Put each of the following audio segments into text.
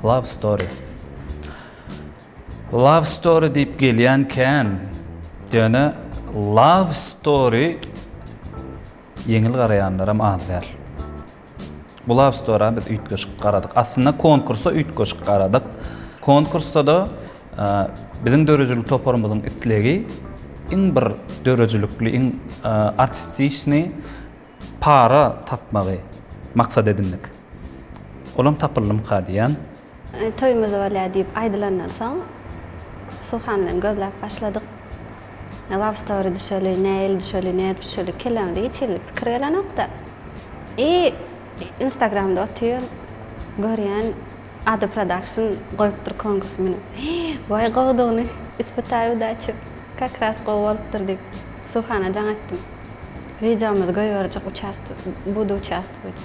Love story. Love story diýip gelýän kän. Ýöne love story ýeňil garaýanlaram az däl. Bu love story-a biz üýtgeşik garadyk. Aslynda konkursa üýtgeşik garadyk. Konkursda-da biziň döredijilik toparymyzyň islegi iň bir döredijilikli, iň artistiçnyý para tapmagy maksat edindik. Olam tapyldymyka diýýän. Toýumyz bolýar diýip aýdylandan soň Suhan bilen gözläp başladyk. Love story düşeli, nähili düşeli, nädip düşeli kellämize hiç hili pikir gelenokda. I Instagramda otyr, görýän Ada Production goýupdyr konkurs meni. Waý gowudygyny, ispytaý udaçu, kak raz gowy bolupdyr diýip Suhana jaň etdim. Wideomyzy goýberjek uçast budu uçastwoýt.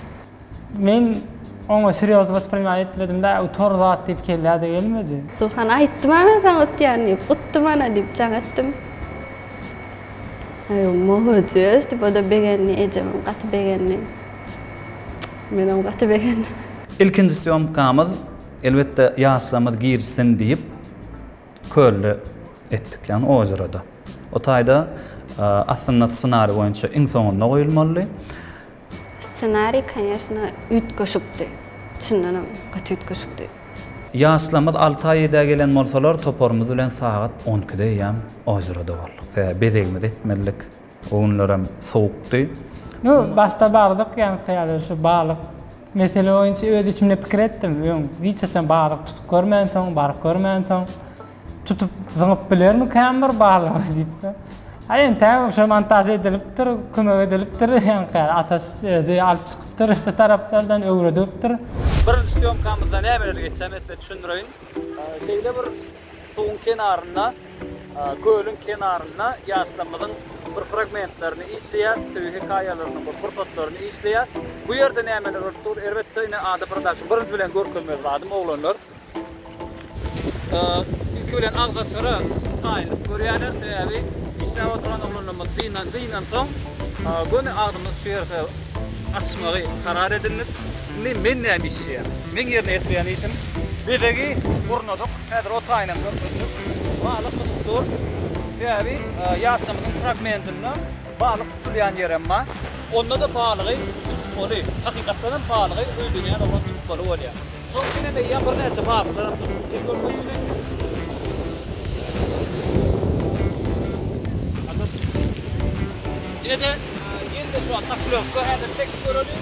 Men oňa serýoz wosprinimat etmedim-dä, utar zat diýip kellä-de gelmedi. Suhan aýtdym-a men saňa utýan diýip, utdum ana diýip jaň etdim. Aý molodýes diýip o-da begendi, ejemem gaty begendi. Menem gaty begendim. Ilkinji sýomkamyz elbetde ýaşlarymyz girsin diýip kölde etdik, ýagny ozerada. O taýda aslynda ssenariý boýunça iň soňunda goýulmalydy. Ssenariý koneşno üýtgeşikdi. Çyndanam gaty üýtgeşikdi. Ýaşlarymyz alta ýedä gelen bolsalar toparymyz bilen sagat on ikide eýýäm ozerada bolduk. Sebäbi bezegimizi etmelidik. O günlerem sowukdy. Nu başda bardyk ýaňky ýaly şu balyk mesele boýunça öz içimde pikir etdim öň hiç haçan balyk tutup görmänsoň baryp görmänsoň. Tutup zyňyp bilermikäm bir balygy diýip. Aý entägem şo montaž edilipdir, kömek edilipdir, ýaňky Ataş özi alyp çykypdyr şu taraplardan öwredipdir. Birinji sýomkamyzda nämeler geçýär men size düşündireýin. Şeýle bir suwuň kenarynda, kölüň kenarynda ýaşlarymyzyň bir fragmentlerini işleýäs, söýgi hekaýalarynyň bir pursatlaryny işleýäs. Bu ýerde nämeler bolup dur? Elbetde ine Ada Production birinji bilen görkezmeli zadym oglanlar. Ilki bilen agzaçara taýynlyk görýärler, sebäbi işläp oturan oglanlarymyz dynan dynansoň, göni agzymyzy şu ýerde açmagy karar edindik. Indi men näme işleýän? Meň ýerine ýetirýän işim bezegi gurnadyk. Häzir o taýynam görkezjek. Balyk tutup dur. Sebäbi ýaşlarymyzyň fragmentinde balyk tutulýan ýerem bar. Onda-da balygy tutmaly. Hakykatdan hem balygy öýlenýän oglan tutmaly bolýar. Soň ine eýýäm birnäçe balyklaram tutupdyr görkezişini. Ine-de ýene-de şu wagt naklýowka häzir çekip göreli.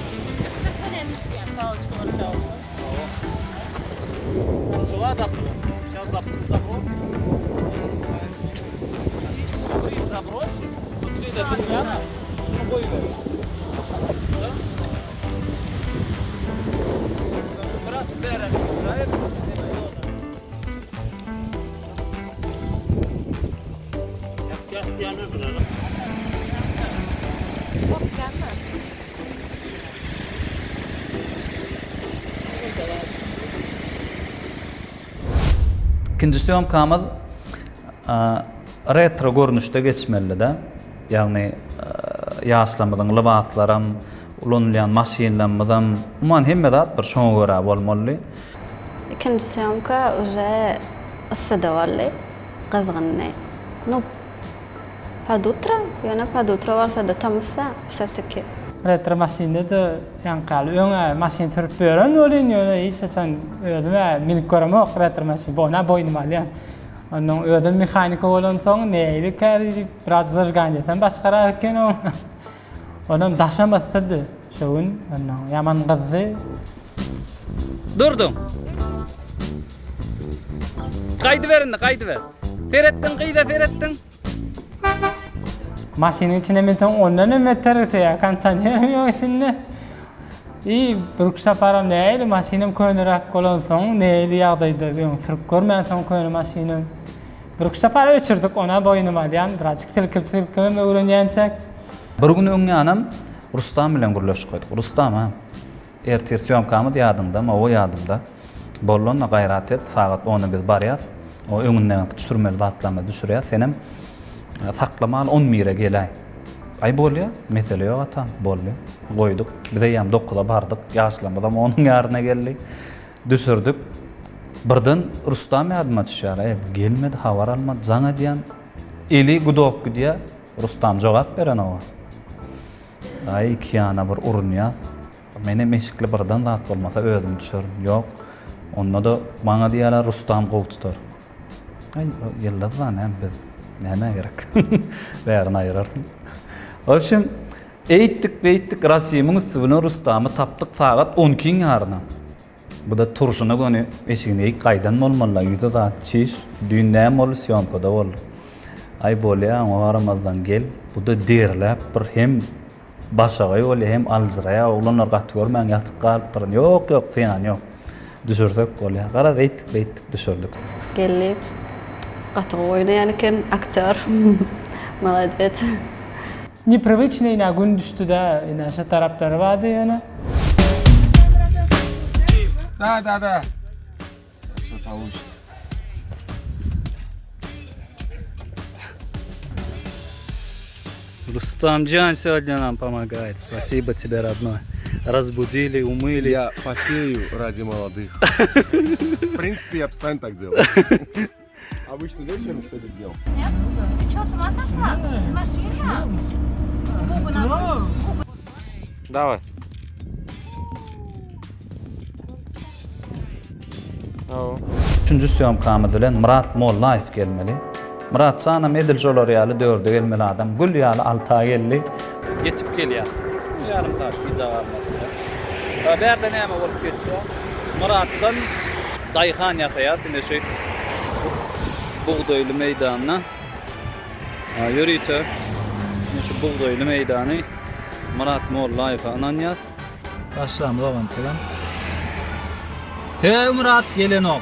Ikinji sýomkamyz retro görnüşde geçmelidi-de. Ýagny ýaşlarymyzyň lybaslaram, Ulanylýan maşynlarymyzam, umuman hemme zat bir şoňa görä bolmalydy. Ikinji sýomka uje yssyda boldy, gyzgyndy. Nu, pod utro, ýöne pod utro bolsa-da tomusda wsё-taki. Retro maşynda-da ýaňky ýaly öň-ä maşyn sürüp ýören welin, ýöne hiç haçan özüm-ä münüp göremok retro maşyn, bona boýnuma alýan. Onnoň özüm mehanika bolansoň nähilikä diýip biraz zažganiýasam başgarak eken oň. Onam daşam yssydy şo gün, onnoň ýaman gyzdy. Durduň. Gaýdyber indi, gaýdyber. Seretdiň gyza seretdiň. Maşynyň içine münseň ondan hem beter ysýar, kondisionerem ýok içinde. I birki saparam nähili maşynym köneräk bolansoň, nähili ýagdaýda öň sürüp görmänsoň köne maşynym. Birki sapar öçürdik, ona boýnuma alýan, birazjyk silkip-silkibem öwrenýänçäk. Bir gün öň ýanam Rustam bilen gürleşip goýduk. Rustam, ha, ertir sýomkamyz ýadyňdamy? Hawa, ýadymda. Boldy onda, gaýrat et, sagat onda biz barýas. O öňünden düşürmeli zatlarymyzy düşürýäs. Senem saklama al, on bire geläý. Aý bolýa, mesele ýok atam, boldy. Goýduk. Biz eýýäm dokuza bardyk. Ýaşlarymyzam onuň ýaryna geldi. Düşürdik. Birden Rustam ýadyma düşýär. Eý, bu gelmedi, habar almady, jaň edýän. Eli gudok gidýär. Rustam jogap berenok. Aý, iki ýana bir urunýas. Menem eşikli birden zat bolmasa özüm düşerin. Ýok. Onda-da maňa diýýärler Rustam gowy tutar. Aý, Ýyldyz-da näme biz nämä gerek. Bärini aýyrarsyň. W общем, eýtdik, beýtdik, Rasimyň üsti bilen Rustamy tapdyk sagat on ikiň ýaryna. Bu-da turşuna göni eşigini geýip gaýdan bolmaly-la, ýüzi zat çiş. Düýn näme boldy, sýomkada boldy. Aý, bolýa, oňa garamazdan gel. Bu-da derläp bir hem Başagaý bolýa hem aljyraýa oglanlar gaty görmäň ýatyp galypdyryn ýok ýok zyýany ýok düşürsek bolýa garaz eýtdik beýtdik düşürdik. Geldi. Gaty gowy oýnaýan eken aktýor. Molodec. Nepriwyçnyý ine gün düşdüdä ine şo taraplary bardy ýöne. Da da da. Все получится. Рустам Джан сегодня нам помогает. Спасибо тебе, родной. Разбудили, умыли. Я потею ради молодых. В принципе, я постоянно так делаю. Обычно вечером все это делал. Нет? Ты что, с ума сошла? Машина? Губы надо. Давай. Üçünji sýomkamyz bilen Myrat Mollaýew gelmeli. Myrat janam edil şolar ýaly dörde gelmeli adam. Gül ýaly alta geldi. Ýetip gelýär. Ýarym sagat gijä galmasa. Bärde näme bolup geçýär? Myratdan daýhan ýasaýar ine şu bugdaýly meýdanda. Ýörite ine şu bugdaýly meýdany Myrat Mollaýewe ynanýas. Başlamyz ogançadan. Sebäbi Myrat gelenok.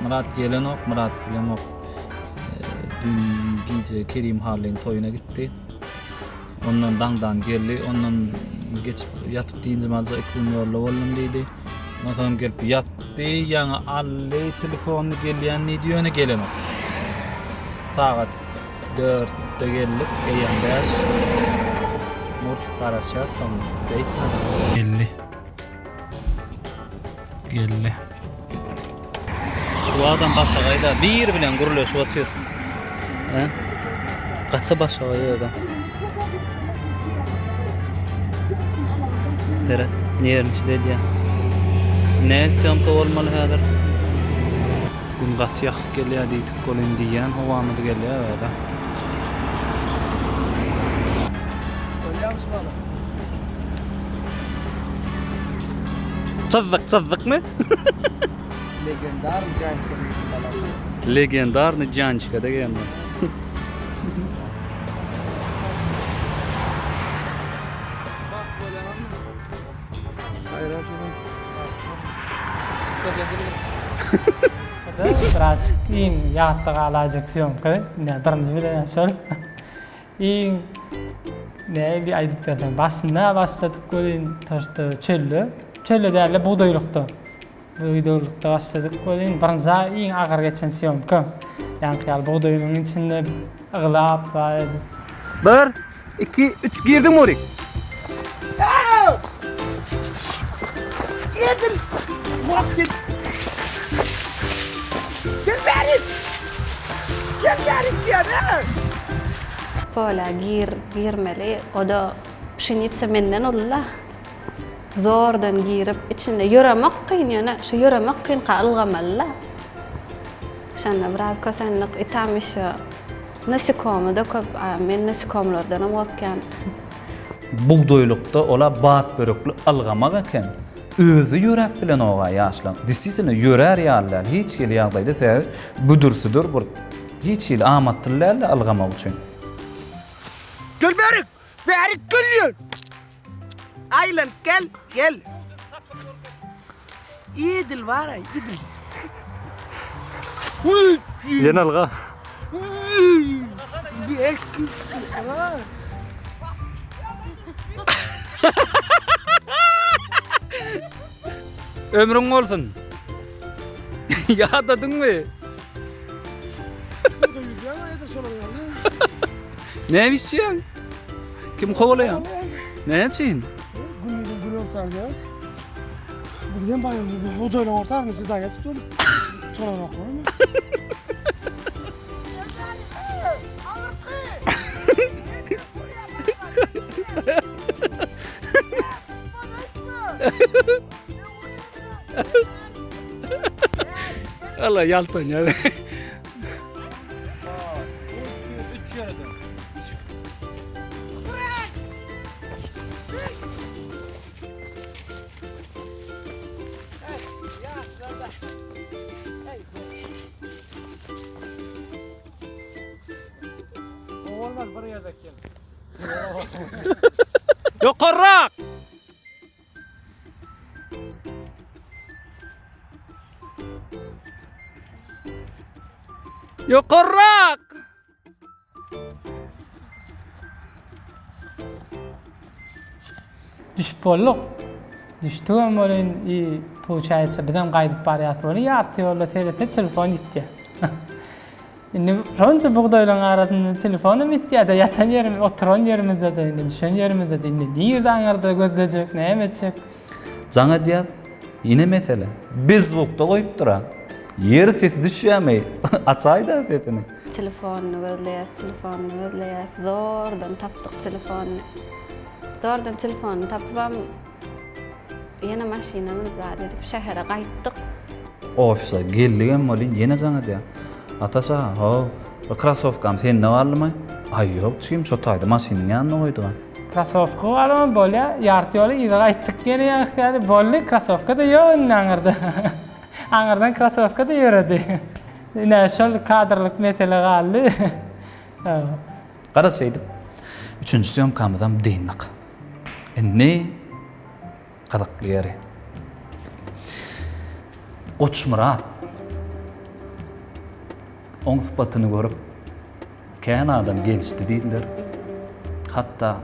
Myrat gelenok, Myrat bilemok. Dün gije Kerim Hallyň toýuna gitdi. Ondan daňdan geldi, ondan geçip ýatyp dynjym aljak iki gün ýolda boldum diýdi. Ondan soň gelip ýatdy, ýaňy aldy telefonyny gelýän diýdi, ýöne gelenok. Sagat Dörtde geldik, eýýäm bäş. Murçuk garaşýar, soň beýtmedi. Geldi. Geldi. Şu adam başagaýda bir bilen gürleşip otyr. He? Gaty başagaý özem. Seret, nerwniçit edýär. Ne syýomka bolmaly häzir? Gün gaty ýakyp gelýär diýdik welin diýýän howamyz gelýär özä. Çyzdyk çyzdykmy? Legendarny Jançka diýdim balam. Legendarny Jançka degen bu. Birazjyk iň ýatda galaýjak sýomka. Ine birinji bilen şol. Iň nähili aýdyp bersem, başynda başladyk welin toşda çölde. Çölde däl-de bugdaýlykda. Bugdaýlykda başladyk welin birinji iň agyr geçen sýomka. Ýaňky ýaly bugdaýlygyň içinde yglap bar edip. Bir, iki, üç girdiň Murik. Edil wagt gel. Gel bärik. Gel bärik diýýän, hä? Polä gir, girmeli. O-da pşenitsa menden uly-la. Zordan girip, içinde ýöremek kyn, ýöne şu ýöremek kynka ylgamaly-la. Şonda biraz kösendik. I tam ýeşe nasekomy-da köp, a men nasekomlardanam gorkýan. Bugdaýlykda ola bat börekli ylgamak eken. Özi ýöräp bilenok-a ýaşlaň. Distitselno ýörär ýaly däl hiç hili ýagdaýda sebäbi büdür-südür bir hiç hili amatly däl-de ylgamak üçin. Gel bärik! Bärik gel diýen! Aýlanyp gel, gel. Idil bar-aý, idil. Ýene ylga. Ömrüň bolsun. Ýadadyňmy? Näme içýäň? Kim kowalaýaň? Näme üçin? Günüň gün ortarda. Bizden baýram bugdaýlaryň ortasynda jyda ýatyp dur. Tolanoklarmy? Allah ýaltanýar. Olmaz bir ýerde kem. Ýokarrak! Ýokarrak! Düşüp bolduk. Düşdügem welin i получается bizem gaýdyp barýas welin ýarty ýolda seretse telefon ýitýär. Indi şonça bugdaýlaryň arasynda telefonam ýitýär-de ýatan ýerim, oturan ýerimizde-de indi düşen ýerimizde-de indi nirde aňyrda gözlejek, näme etjek. Jaň edýäs, ýene mesele. Bez zwukda goýupdyr-a. Ýeri sesi düşýärmi? Açaý-da sesini. Telefonyny gözleýäs, telefonyny gözleýäs, zordan tapdyk telefonyny. Zordan telefonyny tapybam ýene maşyna münüp zat edip şähere gaýtdyk. Ofise geldigem welin ýene jaň edýär. Ataş aga, how, bir krasowkam sende galdymy? Aý ýok jigim, şo taýda maşynyň ýanynda goýdug-a. Krasowka galamam bolýa, ýarty ýola yza gaýtdyk ýene ýaňky ýaly, boldy, krasowka-da ýok indi aňyrda. Aňyrdan krasowka-da ýöredi. Ine, şol kadrlyk mesele galdy. Garaz şeýdip, üçünji sýomkamyzam dyndyk. Indi gyzykly ýeri. Goçmyrat oň sypatyny görüp, kän adam gelişdi diýdiler. Hatda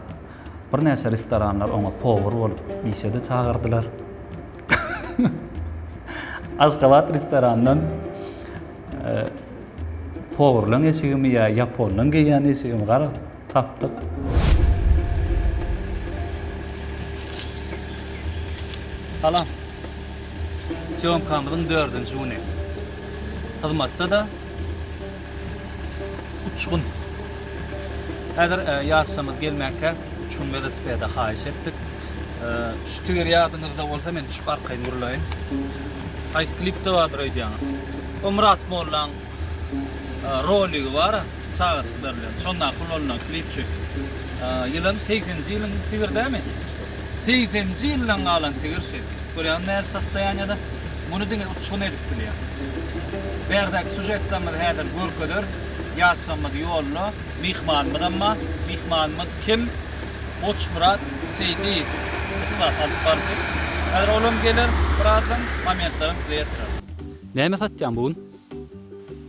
birnäçe restoranlar oňa powar bolup işe-de çagyrdylar. Aşgabat restorandan e, powerlaň eşigimi ýa ýaponlaň geýýän eşigimi garaz tapdyk. Salam. Sýomkamyzyň dördünji güni. Hyzmatda-da Uçgun. Häzir e, ýaşsamyz gelmänkä Uçgun welosipede haýyş etdik. Şu tigir ýadyňyzda bolsa men düşüp arkaýyn gürläýin. Haýsy klipde bardyr öýdýäňiz? O Myrat mollaň roligi bar, çagajyklar bilen. Şondaky ulanylan klip şu. Ýylam 80-nji ýylyň tigir dämi? 80-nji ýyldan galan tigir şu. Görýäňmi nähili sostoýaniýada? Muny diňe uçgun edip bilýär. Bärdäki sužetlerimizi häzir görkezeris. Ýaşlarymyz ýolda, myhmanymyzam bar. Myhmanymyz kim? Goçmyrat Seýdiýew ussat alyp baryjy. Häzir olam geler birazdan momentlerini size ýetirer. Näme satýaň bu gün?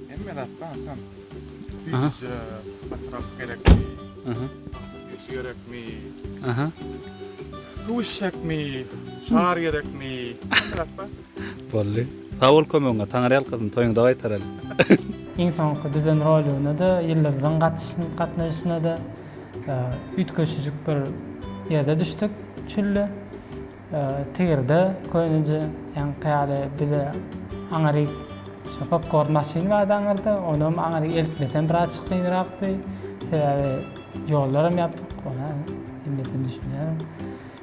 Hemme zat bar hasan. Süýjüje, patrak gerekmi? Süýji gerekmi? Suw içjekmi? Şar gerekmi? Hemme zat bar. Boldy. Sag bol kömegiňe, Taňryýalkasyn, toýuňda gaýtaraly. Iň soňky düzen roligine-de, Ýyldyzyň gatnaşyna-da Üýtgeşijik bir ýerde düşdük çülde. Tigirde köneje ýaňky ýaly bize aňryk şo popkorn maşyn bardy aňyrda, onam aňryk eltmesem birazjyk kynrakdy. Sebäbi ýollaram ýapyk, ona hemmesini düşünýärin.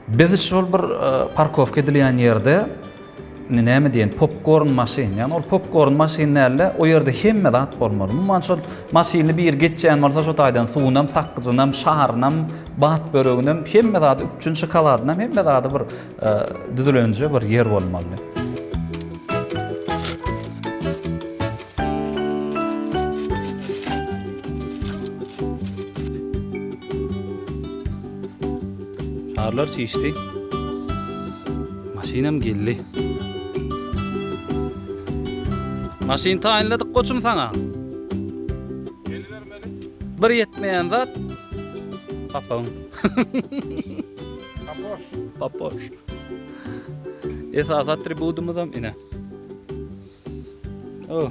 Biz şol bir parkowka edilýän ýerde indi näme diýen popkorn maşyn. Ýagny ol popkorn maşyn dälde, o ýerde hemme zat bolmaly. Umuman şol maşynly biri geçýän bolsa şo taýdan suwunam, sakgyjynam, şarynam, bat böreginem, hemme zady üpjün şokoladynam hemme zady bir düzülenje bir ýer bolmaly. Şarlar çişdi. Maşynam geldi. Maşyn taýynladyk goçum saňa. Gelibermeli. Bir ýetmeýän zat papagyň. Papoş. Papoş. Esasy atributymyzam ine. Oh.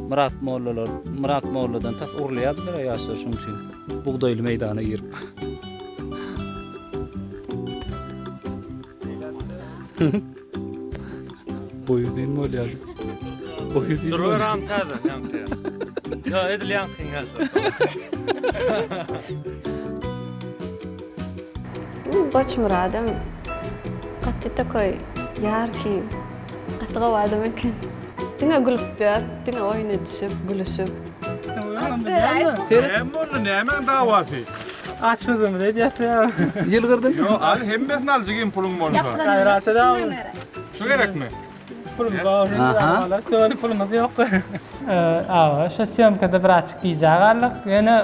Myrat mollalar, Myrat molladan tas urulýardylar ýaşlar şoň üçin. Bugdaýly meýdana girip. Boýy uzyn bolýar. Boýy uzyn. Duruberam täze ýaňky. Ýa edil ýaňkyň ýaly. Goçmyradam gaty takoý ýarkiý, gaty gowy adam eken. Diňe gülüp ýör, diňe oýun edişip, gülüşip. Näme boldy, nämäň dawasy? Aç özümiz edýäs ýa. Ýylgyrdyn. Ýok, al hemmesini al jigim puluň bolsa. Gaýrat et abi. Şu gerekmi? Pulumyz bar. Aha. Töweli pulumyz ýok. Awa, şo sýomkada birazjyk gijä galdyk. Ýöne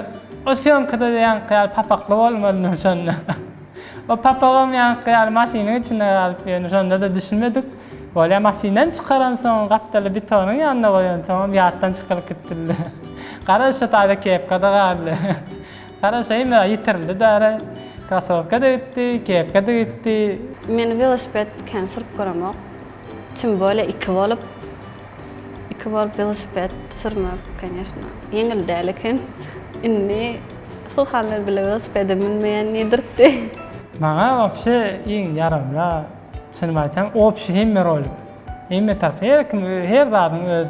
o sýomkada ýaňky ýaly papakly bolmaly şonda. O papagam ýaňky ýaly maşynyň içinde galyp, ýöne şonda-da düşünmedik. Bolýa maşyndan çykaransoň, gapdaly betonyň ýanynda goýansoňam ýatdan çykylyp gitdi. Garaz şo taýda kepka-da galdy. Garaz şeýme ýitirildi däre. Krasowka-da gitdi, kepka-da gitdi. Men welosiped kän sürüp göremok. Tim bolýa iki bolup. Iki bolup welosiped sürmek, koneşno, ýeňil däl eken. Indi Suhan bilen bile welosipede münmeýän diýdirtdi. Maňa wapşe iň ýaramly çynymy aýtsam obşi hemme rolik. Hemme tarap her kim her zadyň öz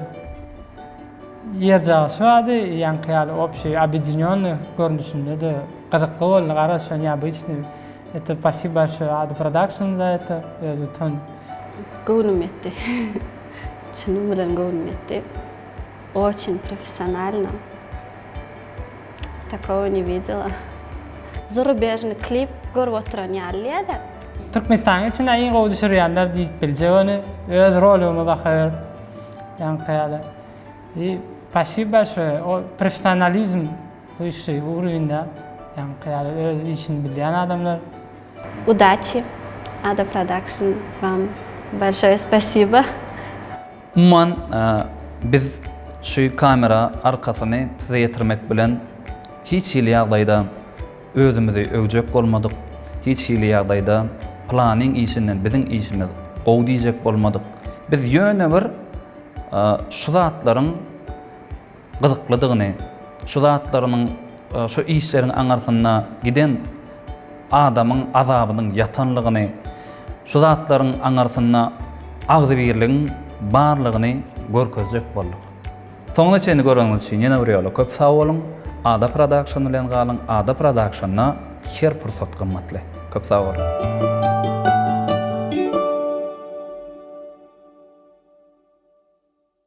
ýerjagysy bardy ýaňky ýaly obşi obýedinýonnyý görnüşinde-de gyzykly boldy garaz şo neobıçnyý это spasibo bolşoýe Ada Production za это öz utan. Göwnüm ýetdi. Çynym bilen göwnüm ýetdi. Oçin professionalno. Takogo ne widela. Zarubežny klip görüp oturan ýaly diýýädä. Türkmenistanyň içinde iň gowy düşürýänler diýip biljek ony. Öz roligime baha berip ýaňky ýaly. I spasibo bolşoýe. O professionalizm wyşşy uровень-da. Ýaňky ýaly öz işini bilýän adamlar. Udaçi Ada Production vam bolşoýe spasibo. Umuman biz şu kamera arkasyny size ýetirmek bilen hiç hili ýagdaýda özümizi öwjek bolmadyk, hiç hili ýagdaýda planyň işinden biziň işimiz gowy diýjek bolmadyk. Biz ýöne bir şu zatlaryň gyzyklydygyny, şu zatlarynyň, şu işleriň aňyrsynda giden adamyň azabynyň ýatanlygyny, şu zatlaryň aňyrsynda agzybirligiň barlygyny görkezjek bolduk. Soňuna çenli göreniňiz üçin ýene bir ýola köp sag boluň! Ada Production bilen galyň, Ada Productionda her pursat gymmatly. Köp sag boluň!